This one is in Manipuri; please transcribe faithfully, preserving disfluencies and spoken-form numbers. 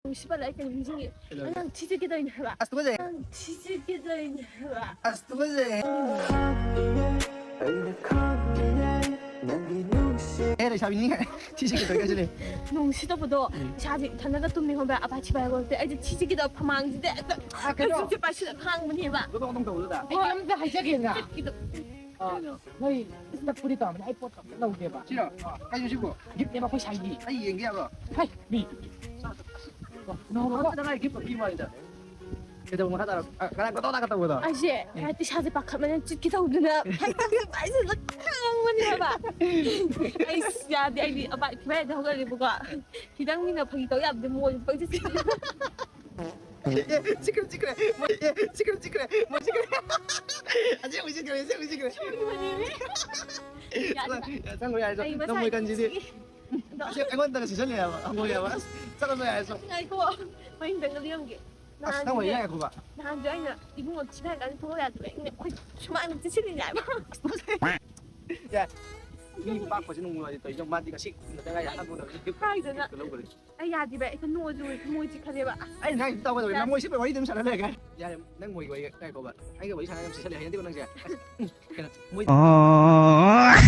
ꯅꯨꯡꯁꯤꯕ ꯂꯩ ꯀꯩꯅꯣ ꯅꯤꯡꯁꯤꯡꯉꯤ꯫ ꯑꯩ ꯅꯪ ꯊꯤꯖꯒꯦ ꯇꯧꯔꯤꯅꯦ ꯍꯥꯏꯕ꯫ ꯑꯁ ꯇꯨꯀꯠꯆꯩ꯫ ꯅꯪ ꯊꯤꯖꯒꯦ ꯇꯧꯔꯤꯅꯦ ꯍꯥꯏꯕ꯫ ꯑꯁ ꯇꯨꯀꯠꯆꯩ꯫ ꯑꯩꯅ ꯈꯪꯉꯤꯅꯦ ꯅꯪꯒꯤ ꯅꯨꯡꯁꯤ꯫ ꯑꯦ ꯂꯩꯁꯥꯕꯤꯅꯤ ꯊꯤꯖꯒꯦ ꯇꯧꯔꯤ ꯀꯥꯏꯁꯤꯅꯦ꯫ ꯅꯨꯡꯁꯤꯗꯕꯗꯣ ꯏꯁꯥꯁꯦ ꯏꯊꯟꯗꯒ ꯇꯨꯝꯃꯤ ꯈꯪꯕ꯭ꯔꯥ? ꯑꯄꯥ ꯊꯤꯕ ꯍꯥꯏꯕ ꯅꯠꯇꯦ꯫ ꯑꯩꯁꯦ ꯊꯤꯖꯒꯦ ꯇꯧꯕ ꯐꯃꯥꯡꯁꯤꯗ ꯍꯦꯛꯇ ꯀꯩꯅꯣ? ꯁꯨꯝꯁꯦ ꯄꯥꯏꯁꯤꯜꯂ ꯈꯥꯡꯕꯅꯦꯕ꯫ ꯂꯣꯇꯣ ꯂꯣꯇꯣ ꯇꯧꯕꯗꯨꯗ꯫ ꯑꯩ ꯀꯩꯅꯣꯝꯇ ꯍꯥꯏꯖꯒꯦꯅ꯫ ꯆꯠꯈꯤꯗ- ꯅꯣꯏ ꯆꯠꯄꯨꯗꯤ ꯇꯧꯔꯝꯕꯅꯦ꯫ ꯑꯩ ꯄꯣꯠ ꯑꯝꯇ ꯂꯧꯒꯦꯕ꯫ ꯁꯤꯔꯣ? ꯀꯩꯅꯣ ꯁꯤꯕꯣ? ꯒꯤꯐꯅꯦꯕ ꯑꯩꯈꯣꯏ ꯁꯥꯏꯒꯤ꯫ ꯑꯩ ꯌꯦꯡꯒꯦ ꯍꯥꯏꯕ꯭ꯔꯣ? ꯍꯩ ꯃꯤ꯫ ꯅꯣꯡꯃ ꯈꯛꯇ ꯉꯥꯏ ꯒꯤꯐ ꯄꯤꯕ ꯋꯥꯅꯤꯗ꯫ ꯀꯩꯗꯧꯕ ꯃꯈꯥ ꯇꯥꯔꯣ? ꯀꯅꯥ ꯀꯣꯇꯣ ꯇꯥꯒ ꯇꯧꯕꯗꯣ? ꯑꯩꯁꯦ ꯍꯥꯏꯗꯤ ꯏꯁꯥꯁꯦ ꯄꯥꯈꯠꯃꯟꯗꯅ ꯆꯤꯠꯀꯦ ꯇꯧꯗꯅ ꯍꯦꯛꯇ ꯄꯥꯏꯁꯤꯜꯂ ꯈꯥꯡꯕꯅꯦꯕ꯫ ꯑꯩꯁ ꯌꯥꯗꯦ꯫ ꯑꯩꯗꯤ ꯑꯄꯥ ꯊꯤꯕ ꯍꯦꯛꯇ ꯍꯧꯒꯠꯂꯦꯕꯀꯣ꯫ ꯈꯤꯇꯪ ꯃꯤꯅ ꯐꯥꯒꯤ ꯇꯧ ꯌꯥꯕꯗꯤ ꯃꯣꯏ ꯄꯪꯆꯤꯠ ꯆꯤꯠꯂꯦ꯫ ꯆꯤꯛꯈ꯭ꯔꯦ ꯆꯤꯛꯈ꯭ꯔꯦ ꯃꯣꯏ ꯆꯤꯛꯈ꯭ꯔꯦ ꯆꯤꯛꯈ꯭ꯔꯦ ꯃꯣꯏ ꯆꯤꯛꯈ꯭ꯔꯦ꯫ ꯑꯁꯦꯡꯕ ꯆꯤꯛꯈ꯭ꯔꯦ ꯑꯁꯦꯡꯕ ꯆꯤꯛꯈ꯭ꯔꯦ꯫ ꯆꯪꯉꯣ ꯌꯥꯔꯦ ꯑꯩ ꯆꯪꯉꯣ꯫ ꯃꯁꯥ ꯅꯪ ꯃꯣꯏ ꯀꯟꯁꯤꯗꯤ꯫ ꯆꯤꯛꯏ꯫ ꯑꯁꯦꯡ ꯑꯩꯉꯣꯟꯗꯒ ꯁꯤꯖꯜꯂꯦ ꯍꯥꯏꯕ ꯍꯪꯉꯣꯏ ꯍꯥꯏꯕ꯫ ꯆꯠꯂꯁꯨ ꯌꯥꯔꯦ ꯆꯪꯉꯣ꯫ ꯉꯥꯏꯈꯣ꯫ ꯃꯅꯤꯡꯗꯒ ꯂꯩꯔꯝꯒꯦ꯫ ꯑꯁ ꯅꯪ ꯃꯣꯏ ꯌꯥꯏꯈꯣꯕ꯫ ꯅꯍꯥꯟꯁꯨ ꯑꯩꯅ ꯏꯕꯨꯡꯉꯣ ꯊꯤꯕ ꯍꯥꯏꯔ ꯀꯥꯟꯗ ꯊꯣꯛꯂꯛꯑꯣ ꯌꯥꯗꯕ꯫ ꯑꯩꯅ ꯑꯩꯈꯣꯏ ꯁꯨꯃꯥꯡꯗ ꯆꯤꯠꯁꯤꯜꯂꯤꯅꯦ ꯍꯥꯏꯕ꯫ ꯌꯥꯏ꯫ ꯃꯤ ꯄꯥꯛꯄꯁꯤ ꯅꯨꯡꯉꯥꯏ ꯇꯧꯔꯤꯗꯣ ꯃꯥꯗꯤ ꯉꯁꯤ ꯎꯅꯗ ꯉꯥꯏꯔꯤ ꯑꯍꯥꯟꯕ ꯎꯅꯕꯁꯤ ꯒꯤꯐ ꯀꯥꯏꯗꯅ? ꯒꯤꯐ ꯂꯧꯈ꯭ꯔꯦ꯫ ꯑꯩ ꯌꯥꯗꯦꯕ꯫ ꯑꯩ ꯅꯣꯛꯑꯁꯨ ꯃꯣꯏ ꯆꯤꯛꯈꯠꯂꯦꯕ꯫ ꯑꯁ ꯑꯩ ꯉꯥꯏ ꯇꯧꯒꯗꯧꯔꯦ ꯅꯪ ꯃꯣꯏ ꯁꯤꯕ ꯋꯥꯔꯤ ꯑꯗꯨꯝ ꯁꯥꯟꯅ ꯂꯩꯔꯒ꯫ ꯌꯥꯔꯦ ꯅꯪ ꯃꯣꯏꯒꯤ ꯋꯥꯔꯤ ꯉꯥꯏꯈꯣꯕ꯫ ꯑꯩꯒ ꯋꯥꯔꯤ ꯁꯥꯟꯅ ꯌꯥꯝ ꯆꯤꯁꯜꯂꯦ ꯍꯩꯅꯗꯦꯀꯣ ꯅꯪꯁꯦ꯫ ꯑꯁ, ꯎꯝ, ꯀꯩꯅꯣ ꯃꯣꯏ